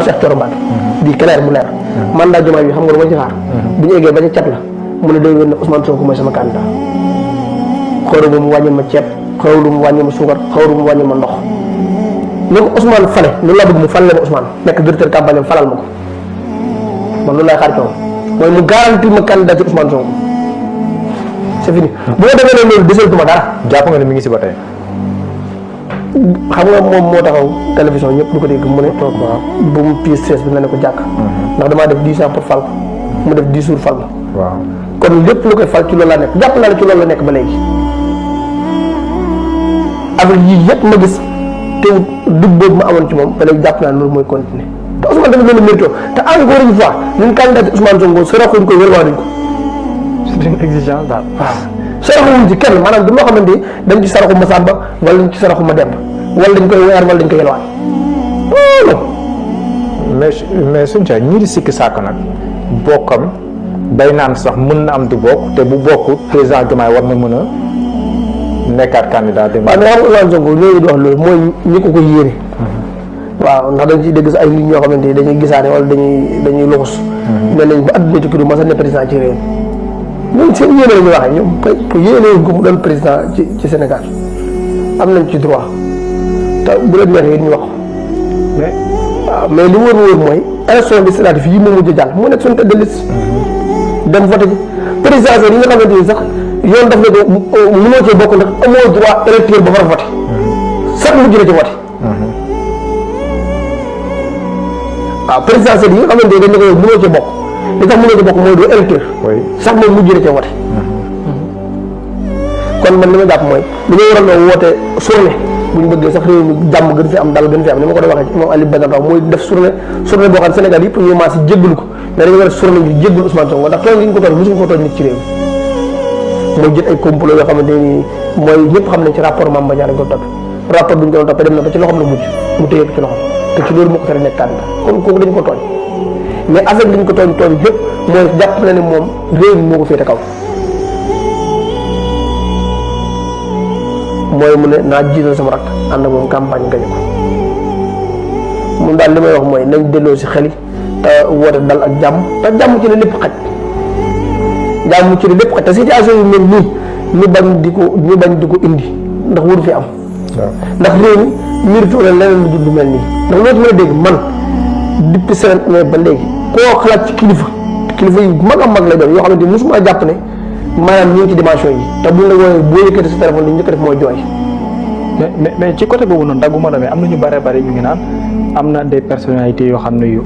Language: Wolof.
Cheikh Thioro Mbacké di clair mu leer mandat Diomaye bi xam nga lu ma ci xaar bu ñu eggee ba ca cat la mu ne day wér ne Ousmane Sonko mooy sama candidat xawru mu wàññi ma ceeb xawru mu wàññi ma suukar xawru mu wàññi ma ndox ni ko Ousmane fale loolu laa bëgg mu fale ma Ousmane nekk directeur campagne am falal ma ko man loolu laay xaar ci moom mooy mu garantir ma candidat ci Ousmane Sonko c'est fini bu ma demee ne loolu deseetuma dara. jàpp nga ne mi ngi si ba tey. xam nga moom moo taxaw télévision ñëpp du ko dégg mu ne toog bu mu pièce stress bi nga ne ko jàkk ndax damaa def 10 ans pour fal mu def 10 jours fal la waaw kon lépp lu koy fal ci loolu laa nekk jàpp naa ne ci loolu la nekk ba léegi avec yii yëpp ma gis te dugg boobu ma amoon ci moom ba léegi jàpp naa ne loolu mooy continuer te Ousmane dafa loolu mérito te encore une fois ñun candidat Ousmane Sonko saraxuñ ko wér duñ ko c'est une exigence daal. waaw saraxuñ ci kenn maanaam du loo xamante ni dañ ci saraxu ma Samba wala dañ ci saraxu ma Demba wala dañ koy weer wala dañ koy yelwaan mais suñu ca ñii di sikki sàkk nag bokkam day naan sax mën na am du bokk te bu bokk président Diomaye war na mën a nekkaat candidat dem. waaw mais xam nga Ousmane Sonko ñooñu di wax loolu mooy ñi ko yéene. waaw ndax dañ ciy dégg sa ay nit ñoo xamante ni dañuy gisaane wala dañuy luxus. ne nañ ba àdduna tukki du mas a ne président ci réew mi ñoom seen yéene la ñu waxee ñoom pour yéene ko mu doon président ci Sénégal am nañ ci droit te bu leen neexee ñu wax mais waaw mais li wóor mooy élection législative yi mu mujj a jàll mu nekk suñu tête de liste. dem voté ci présidentielle yi nga xamante ni sax yoon daf la ko mënoo cee bokk ndax amoo droit électeur ba far voté sax mujj na ci voté. waaw présidentielle yi nga xamante ni dañ ne ko yow mënoo cee bokk li tax mënoo cee bokk mooy doo électeur. sax moom mujj na cee voté. kon man li ma jàpp mooy dañoo waroon a woote journée bu ñu bëggee sax réew mi jàmm gën fi am dal gën fi am ni ma ko doon waxee ci moom Aliou Badara mooy def journée boo xam ne Sénégal yëpp ñu maas jéggalu ko mais dañu war a journée ñu jéggalu Ousmane Sonko ndax tooñ gi ñu ko tooñ mosuñu ko tooñ nit ci réew mi mooy jël ay complot yoo xamante ni mooy ñëpp xam nañ ci rapport Mame Mbaye Niang dañ ko topp rapport bi ñu ko doon toppee dem na ba ci loxoom la mujj mu téye ko ci loxoom te ci loolu moo ko tere nekk candidat kon kooku dañ ko tooñ mais avec li ñu ko tooñ yëpp mooy jàpp na ne moom réew mi moo ko féete kaw mooy mu ne naa jiital sama rakk ànd ak moom campagne gañe ko moom daal li may wax mooy nañ delloo si xel yi te woote dal ak jàmm te jàmm ci la lépp xaj jàmm ci la lépp xaj te situation yu mel nii ñu bañ di ko indi ndax waru fi am. ndax réew mi mérite la leneen lu dul lu mel nii ndax loolu mën a dégg man depuis semaine amee ba léegi koo xalaat ci kilifa yu mag a mag lay doon yoo xamante ni mosuma jàpp ne maanaam ñu ngi ci dimension yi te buñ la wooyee boo yëkkati sa téléphone li ñu njëkk a def mooy jooy. mais ci côté boobu noonu dagguma demee am na ñu bare ñu ngi naan am na des personnalités yoo xam ne yu